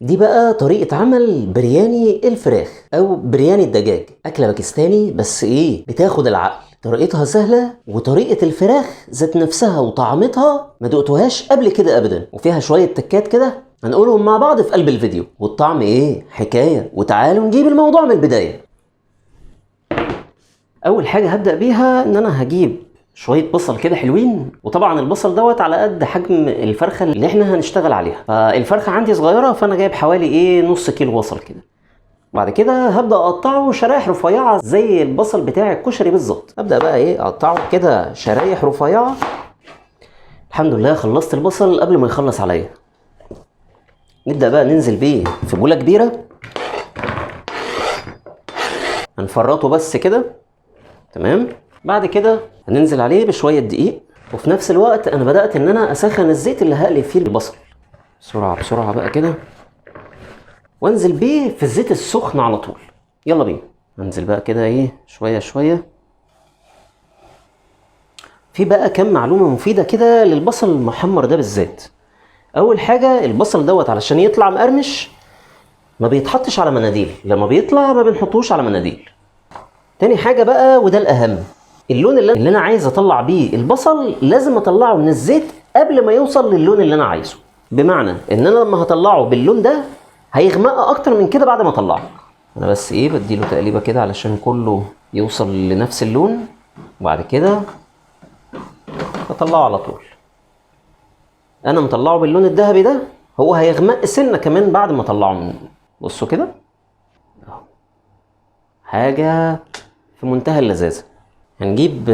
دي بقى طريقة عمل برياني الفراخ او برياني الدجاج، اكلة باكستاني بس ايه بتاخد العقل. طريقتها سهلة وطريقة الفراخ ذات نفسها وطعمتها ما دقتوهاش قبل كده ابدا، وفيها شوية تكات كده هنقولهم مع بعض في قلب الفيديو، والطعم ايه حكاية. وتعالوا نجيب الموضوع من البداية. اول حاجة هبدأ بيها ان انا هجيب شوية بصل كده حلوين، وطبعا البصل دوت على قد حجم الفرخة اللي احنا هنشتغل عليها، فالفرخة عندي صغيرة فانا جايب حوالي ايه نص كيلو بصل كده. بعد كده هبدأ اقطعه شرايح رفيعة زي البصل بتاع الكشري بالظبط. هبدأ بقى ايه اقطعه كده شرايح رفيعة. الحمد لله خلصت البصل قبل ما يخلص عليا. نبدأ بقى ننزل بيه في بولة كبيرة، هنفرطه بس كده، تمام. بعد كده هننزل عليه بشوية دقيق، وفي نفس الوقت انا بدأت ان انا اسخن الزيت اللي هقلي فيه البصل. بسرعة بسرعة بقى كده، وانزل بيه في الزيت السخن على طول. يلا بينا. انزل بقى كده ايه شوية شوية. في بقى كم معلومة مفيدة كده للبصل المحمر ده بالذات. اول حاجة البصل دوت علشان يطلع مقرمش ما بيتحطش على مناديل، لما بيطلع ما بنحطوش على مناديل. تاني حاجة بقى وده الأهم، اللون اللي أنا عايز أطلع بيه البصل لازم أطلعه من الزيت قبل ما يوصل للون اللي أنا عايزه، بمعنى إن أنا لما هطلعه باللون ده هيغمق أكتر من كده بعد ما أطلعه. أنا بس إيه بديله تقليبة كده علشان كله يوصل لنفس اللون، وبعد كده أطلعه على طول. أنا مطلعه باللون الذهبي ده، هو هيغمق سنة كمان بعد ما أطلعه منه. بصوا كده أهو، حاجة في منتهى اللذاذة. هنجيب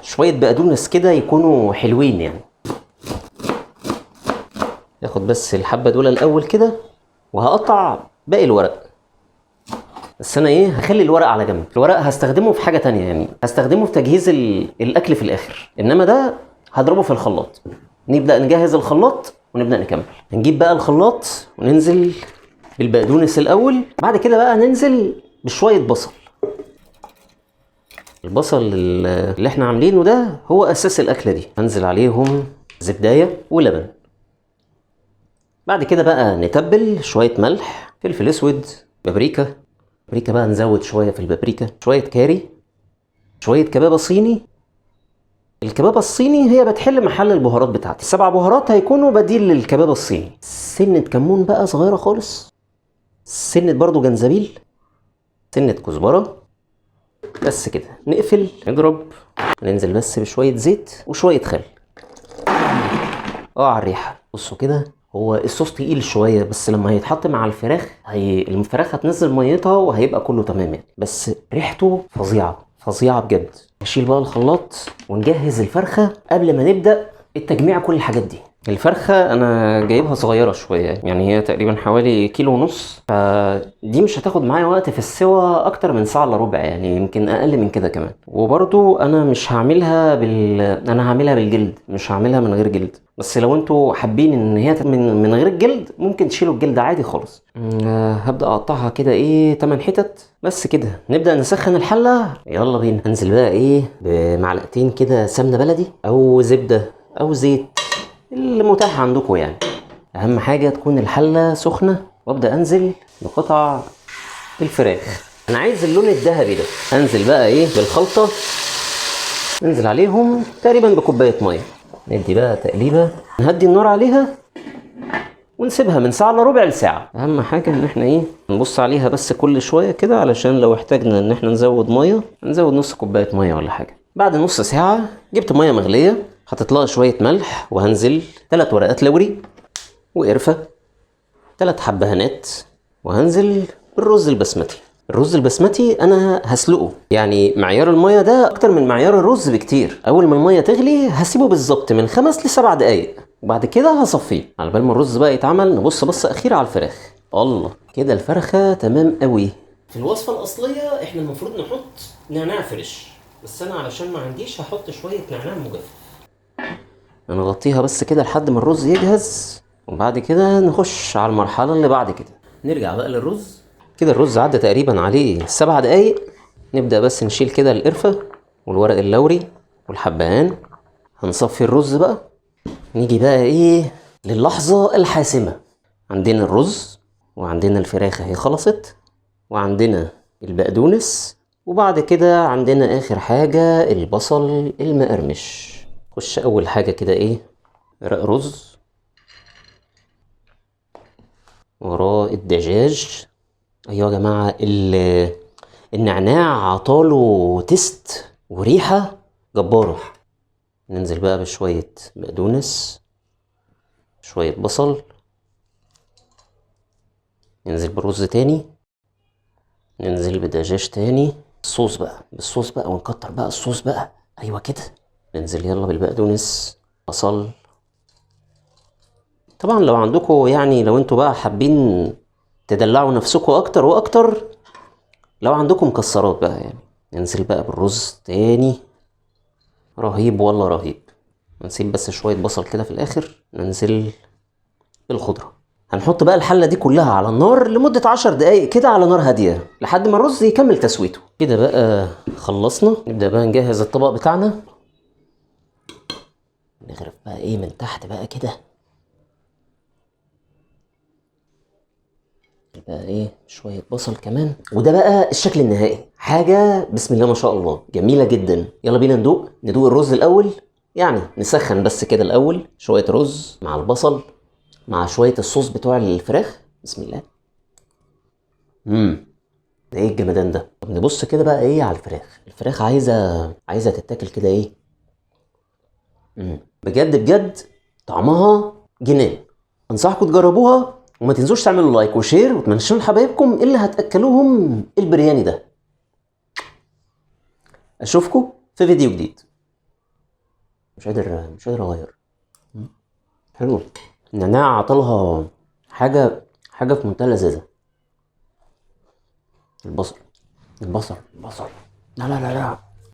شوية بقدونس كده يكونوا حلوين يعني. ناخد بس الحبة دول الأول كده، وهقطع باقي الورق. بس أنا إيه هخلي الورق على جنب، الورق هستخدمه في حاجة تانية، يعني هستخدمه في تجهيز الأكل في الآخر، إنما ده هضربه في الخلاط. نبدأ نجهز الخلاط ونبدأ نكمل. هنجيب بقى الخلاط وننزل بالبقدونس الأول، بعد كده بقى ننزل بشوية بصل. البصل اللي احنا عاملينه ده هو أساس الأكلة دي. هنزل عليهم زبداية ولبن. بعد كده بقى نتبل شوية ملح، فلفل أسود، بابريكا. بابريكا بقى نزود شوية في البابريكا، شوية كاري، شوية كبابة صيني. الكبابة الصيني هي بتحل محل البهارات بتاعتي، 7 بهارات هيكونوا بديل للكبابة الصيني. سنة كمون بقى صغيرة خالص، سنة برضو جنزبيل، سنة كزبرة، بس كده. نقفل، نضرب، ننزل بس بشوية زيت وشوية خل. على الريحة. بصوا كده، هو الصوص تقيل شوية، بس لما هيتحط مع الفراخ الفراخ هتنزل ميتها وهيبقى كله تمام يعني. بس ريحته فظيعة فظيعة بجد. نشيل بقى الخلاط ونجهز الفرخة قبل ما نبدأ التجميع كل الحاجات دي. الفرخة أنا جايبها صغيرة شوية، يعني هي تقريبا حوالي كيلو ونص، فدي مش هتاخد معايا وقت في السوا أكتر من ساعة إلا ربع، يعني يمكن أقل من كده كمان. وبرضو أنا مش هعملها بال، أنا هعملها بالجلد، مش هعملها من غير جلد. بس لو انتوا حابين إن هي من غير الجلد ممكن تشيلوا الجلد عادي خالص. هبدأ أقطعها كده إيه 8 حتت بس كده. نبدأ نسخن الحلة، يلا بينا. هنزل بقى إيه بمعلقتين كده سمنة بلدي أو زبدة أو زيت اللي متاح عندكم يعني. أهم حاجة تكون الحلة سخنة، وأبدأ أنزل بقطع الفراخ. أنا عايز اللون الذهبي ده. أنزل بقى إيه بالخلطة، ننزل عليهم تقريبا بكوباية مية، ندي بقى تقليبة، نهدي النار عليها ونسيبها من ساعة إلا ربع لساعة. أهم حاجة إن إحنا إيه نبص عليها بس كل شوية كده، علشان لو احتاجنا إن إحنا نزود مية نزود نص كوباية مية ولا حاجة. بعد نص ساعة جبت مية مغلية، حطيت لها شوية ملح، وهنزل 3 ورقات لوري وقرفة، 3 حبهانات، وهنزل بالرز البسمتي. الرز البسمتي أنا هسلقه، يعني معيار المية ده أكتر من معيار الرز بكتير. أول ما المية تغلي هسيبه بالظبط من 5 ل7 دقايق، وبعد كده هصفيه. على بال ما الرز بقى يتعمل نبص بصة أخيرة على الفراخ. الله كده الفرخة تمام قوي. في الوصفة الأصلية إحنا المفروض نحط نعناع فريش، بس أنا علشان ما عنديش هحط شوية نعناع مجفف. هنغطيها بس كده لحد ما الرز يجهز، وبعد كده نخش على المرحلة اللي بعد كده. نرجع بقى للرز. كده الرز عدى تقريبا عليه 7 دقايق. نبدأ بس نشيل كده القرفة والورق اللوري والحبهان. هنصفي الرز بقى. نيجي بقى ايه للحظة الحاسمة. عندنا الرز، وعندنا الفراخ اهي خلصت، وعندنا البقدونس، وبعد كده عندنا اخر حاجة البصل المقرمش. خش اول حاجة كده ايه، رق رز، وراه الدجاج. ايوه يا جماعة، النعناع عطاله تست وريحة جبارة. ننزل بقى بشوية بقدونس، شوية بصل، ننزل بالرز تاني، ننزل بدجاج تاني، الصوص بقى، بالصوص بقى، ونكتر بقى الصوص بقى. ايوه كده. ننزل يلا بالبقدونس، بصل. طبعا لو عندكم يعني، لو انتوا بقى حابين تدلعوا نفسكم اكتر واكتر، لو عندكم مكسرات بقى يعني. ننزل بقى بالرز تاني. رهيب والله رهيب. نسيب بس شوية بصل كده في الاخر. ننزل بالخضرة. هنحط بقى الحلة دي كلها على النار لمدة 10 دقايق كده على نار هادية لحد ما الرز يكمل تسويته. كده بقى خلصنا. نبدأ بقى نجهز الطبق بتاعنا. نغرف بقى ايه من تحت بقى كده، بقى ايه شوية بصل كمان. وده بقى الشكل النهائي، حاجة بسم الله ما شاء الله جميلة جدا. يلا بينا ندوق الرز الأول، يعني نسخن بس كده الأول. شوية رز مع البصل مع شوية الصوص بتوع الفراخ. بسم الله. ده ايه الجمدان ده؟ طب نبص كده بقى ايه على الفراخ. الفراخ عايزة تتاكل كده ايه. بجد بجد طعمها جنان. انصحكم تجربوها، وما تنسوش تعملوا like و share، وتمنشنوا لحبايبكم اللي هتاكلوهم البرياني ده. اشوفكم في فيديو جديد. مش قادر اغير. حلو. النعناع عطلها حاجة في منتهى اللذاذة. البصل البصل البصل، لا لا لا لا.